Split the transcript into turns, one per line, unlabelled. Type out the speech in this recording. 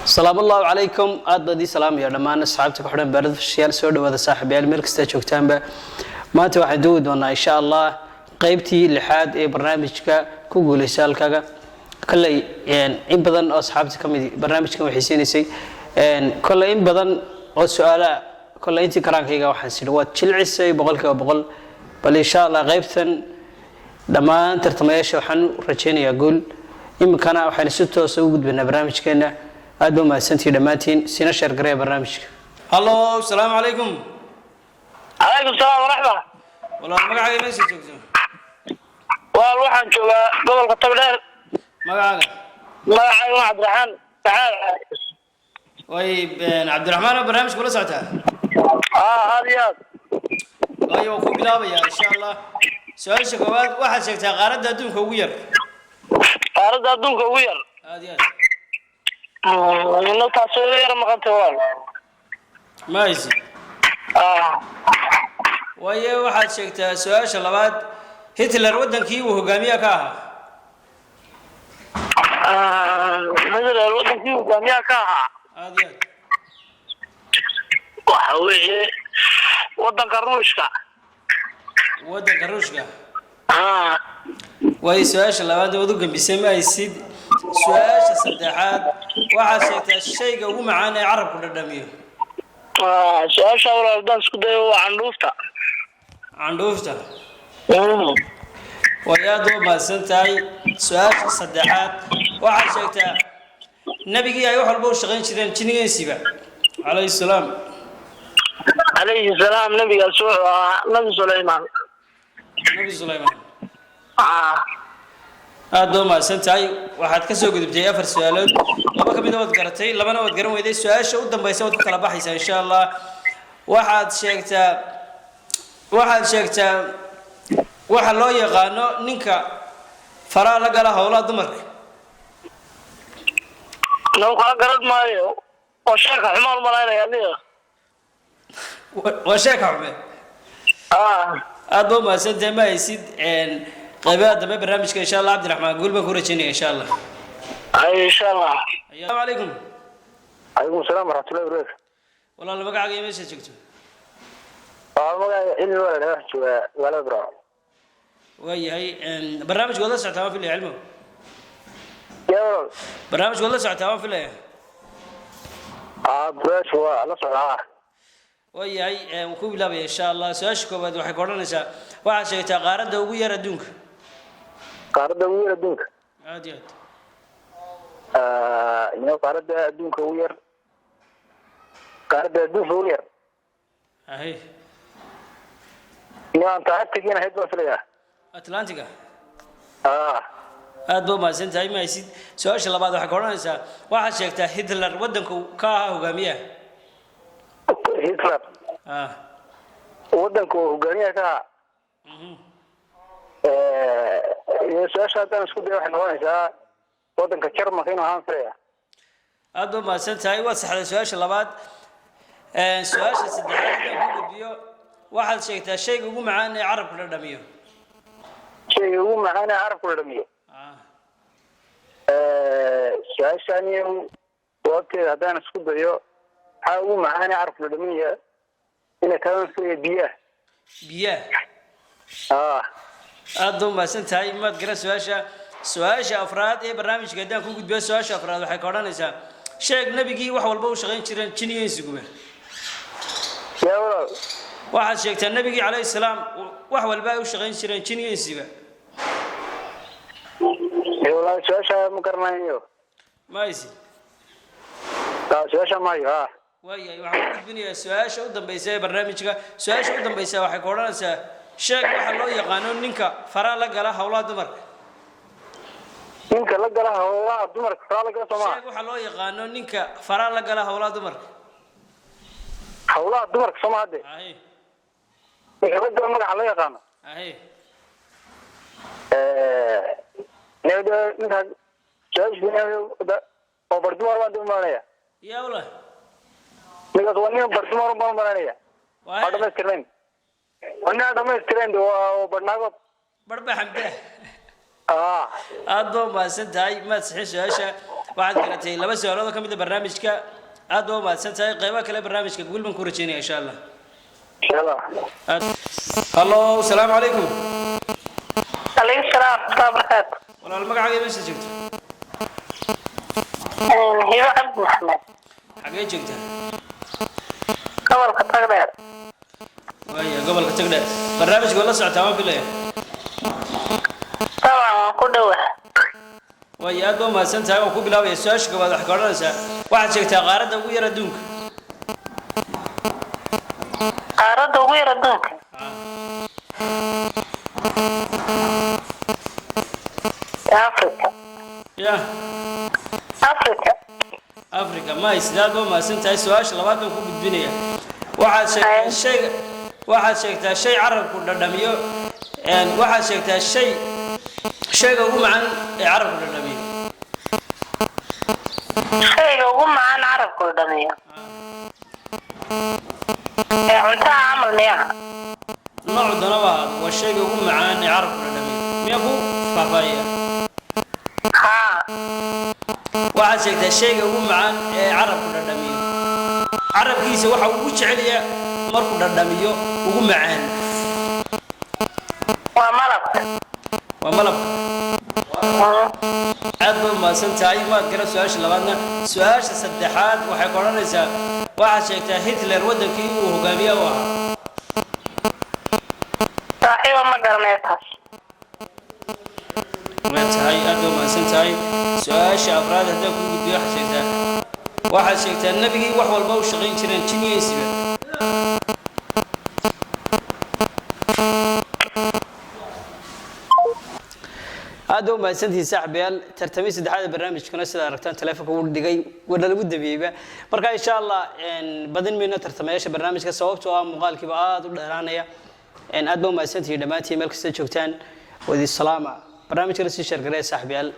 Asalaamu allahu calaykum. Aad baan idii salaamaya dhammaan asxaabta ku xidhan Baarada Fashiyaal. Soo dhawaada, saaxiibayaal, meel kasta joogtaanba. Maanta waxaan duubi doonaa, insha Allah, qeybtii lixaad ee barnaamijka Ku Guuleysa Halkaaga. Kolley in badan oo asxaabta ka mid barnaamijkan waxay siinaysay kolley in badan oo su-aalaha. Kolley intii karaankayga waxaan sidhi waad jilcisay 100%. Bal insha Allah qeybtan dhammaan tartamayaasha waxaan u rajaynayaa guul. Iminkana waxaynu si toosa u gudbaynaa barnaamijkeena. Aad ba mahadsantihi dhammaantiin, sina share gareeya barnaamijka. Hallo, asalaamu calaykum.
Calaykum salaam waraxma.
Walaal, magacaaga, meesha joogto?
Walaal, waxaan joogaa gobolka Togdheer.
Magacaaga?
Magacayga waa Cabdiraxmaan Maxamed.
Way, Cabdiraxmaan oo barnaamijka kula socotaa?
Aa, aad iyo aad.
Waayo, waan ku bilaabayaa, insha Allah. Su-aasha koowaad: waxaad sheegtaa qaaradda adduunka ugu yar.
Qaaradda adduunka ugu yar?
Aad iyo aad.
Ino taas ugu yar maqantay, walaal.
Ma haysi?
Ah.
Waayo, waxaad sheegtaa su-aasha labaad: Hitler waddankii uu hogaamiyaha ka ahaa?
Hitler wadankii hogaamiyaha ka ahaa?
Aad iyo aad.
Waxa weeye wadanka Ruushka.
Waddanka Ruushka?
Ah.
Waayo, su-aasha labaad waad u gambisay, ma haysid. Su-aasha saddexaad: waxaad sheegtaa shayga ugu macaan ee carabku dhadhamiyo.
Su-aasha, walaal, haddaan isku dayo, waa candhuufta.
Candhuufta? Way, aad u mahadsan tahay. Su-aasha saddexaad: waxaad sheegtaa nabigii ay wax walba u shaqayn jireen, jinniga insiba, calayhi salaam.
Calayhi salaam, nabigaas wuxuu ahaa Nabi Sulaymaan.
Nabi Sulaymaan?
Ah.
Aad baa umahadsan tahay. Waxaad ka soo gudubtay afar su-aalood. Laba ka mida waad garatay, labana waad garan weyday. Su-aasha u dambaysa waad ku kala baxaysaa, insha Allah. Waxaad sheegtaa waxa loo yaqaano ninka faraha la gala howlaha dumarka.
Nagu kala garan maayo oo sheeka xumaan umalaynaya adiga.
Waa sheeka xume.
Ah.
Aad baa umahadsan tahay. Ma haysid. Qaybaha dambe barnaamijka, insha Allah, Cabdiraxmaan, guul baan ku rajaynaya, insha Allah.
Ay, insha Allah.
Asalaamu calaykum.
Calaykum salaam waraxmatullahi wabarakatu.
Walaal, magacaaga iyo meesha joogto?
Waa magacayga Cilmi, walaal, waxaan joogaa magaalada Burco.
Waayahay, barnaamijka waad la socotaa, waan filaya, Cilmo?
Yaa walaal?
Barnaamijka waad la socotaa, waan filaya?
Aa, barnaamijka waa la socdaa.
Waayahay, waan ku bilaabaya, insha Allah. Su-aasha koowaad waxay ka odhanaysaa: waxaad sheegtaa qaaradda ugu yar adduunka.
Qaaradda ugu yar adduunka?
Aad iyo aad.
Ino qaaradda adduunka ugu yar, qaaradda adduunka ugu yar?
Ahay.
Ino Antarctic ahayd baan filayaa.
Atlantiga?
Aa.
Aad ba umahadsan tahay. Ma haysid. Su-aasha labaad waxay ka odhanaysaa: waxaad sheegtaa Hitler waddanka ka ahaa hogaamiyaha.
Hitler?
Ah.
Waddanka uu hogaamiyaha ka ahaa? Iyo su-aasha haddaan isku dayo, waxay noqonaysaa waddanka Jarmalka inuu ahaan filaya.
Aad ba umahadsan tahay, waad saxday su-aasha labaad. Su-aasha saddexaad haddaan ku gudbiyo: waxaad sheegtaa shayga ugu macaan ee carabku dhadhamiyo.
Shayga ugu macaan ee carabku dhadhamiyo?
Ah.
Su-aashaani jawaabteeda haddaan isku dayo, waxaa ugu macaan ee carabku dhadhaminaya inay taban filaya biyaha.
Biyaha?
Ah.
Aad ba umahadsan tahay, maad garan su-aasha. Su-aasha afraad ee barnaamijka haddaan ku gudbiyo, su-aasha afraad waxay ka odhanaysaa: sheeg nabigii wax walba u shaqayn jireen, jin iyo insiguba.
Yaa walaal?
Waxaad sheegtaa nabigii calayhi salaam wax walba ay u shaqayn jireen, jin iyo insiba.
Ee, walaal, su-aasha ma garanayo.
Ma haysid?
Ah, su-aasha maayo ha.
Waayahay, waxaan ku gudbinayaa su-aasha u dambaysa ee barnaamijka. Su-aasha u dambaysa waxay ka odhanaysaa: sheeg waxa loo yaqaano ninka faraa la gala howlaha dumarka.
Ninka la gala howlaha dumarka, faraa la gala, soo maa?
Sheeg waxa loo yaqaano ninka faraa la gala howlaha dumarka.
Howlaha dumarka, soo ma hadde?
Ahe.
Ninka la gala, magaca loo yaqaano?
Ahe.
Ninka su-aasha oo bardumar baan dib umalanaya.
Yaa wala?
Ninkaas waa nin bardumar baan umalanaya.
Waa?
Waa dhamaystirnayn, waa nin aan dhamaystirayn, waa barnaagood.
Barba xamdaa.
Ah.
Aad baa umahadsan tahay, maad sixin su-aasha. Waxaad garatay laba su-aalood oo ka mid a barnaamijka. Aad baa u mahadsan tahay. Qeybaha kale barnaamijka guul baan ku rajeynaya, insha Allah.
Insha Allah.
Hallo, asalaamu calaykum.
Calaykum salaam warahmatullahi wabarakaatu.
Walaal, magacaaga meesha joogto?
Hibo Cabdi Maxamed.
Xagee joogtaa?
Gobolka Tagdheer.
Waaya, gobolka Tagdheer. Barnaamijka waa la socotaa, waan filaya.
Dabcan, waan ku dhowaa.
Waaya, aad baa umahadsan tahay. Waan ku bilaabaya su-aasha koowaad. Waxay ka odhanaysaa: waxaad sheegtaa qaaradda ugu yar adduunka.
Qaaradda ugu yar adduunka? Africa.
Ya?
Africa.
Africa ma haysid. Aad baa umahadsan tahay. Su-aasha labaad baan ku gudbinaya. Waxaad sheegtaa shayga, waxaad sheegtaa shay carabku dhadhamiyo, waxaad sheegtaa shay, shayga ugu macaan ee carabku dhadhamiyo.
Shayga ugu macaan carabku dhamiyo ee cuntaha camal miyaa?
Nooc danaba ahaado, waa shayga ugu macaan ee carabku dhadhamiyo. Miyaa ku faahfaahiya?
Haa.
Waxaad sheegtaa shayga ugu macaan ee carabku dhadhamiyo, carabkiisa waxa uu ugu jeceliyaa markuu dhadhamiyo ugu macaan.
Waa malabka.
Waa malabka. Aad bay umahadsan tahay. Maad garan su-aasha labaadna. Su-aasha saddexaad waxay ku odhanaysaa: waxaad sheegtaa Hitler waddankii uu hogaamiye u ahaa.
Saaxiiba, ma garanayo taas.
Waa tahay, aad bay umahadsan tahay. Su-aasha afraad haddaan kuu gudbiyo, waxaad sheegtaa nebigii wax walba u shaqayn jireen, jin iyo insiba. Aad baa umahadsantihiin, saaxiibayaal. Tartamii saddexaad ee barnaamijkuna, sida aragtaan, taleefonka wuu dhigay, wana lagu dambeeyeyba. Marka, insha Allah, badin mayno tartamayaasha barnaamijka, sababtoo ah muuqaalkiiba aad u dheeraanaya. Aad baa umahadsantihiin dhammaantiin meel kasta joogtaan. Wadi salaama. Barnaamijkana sii share gareeya, saaxiibayaal.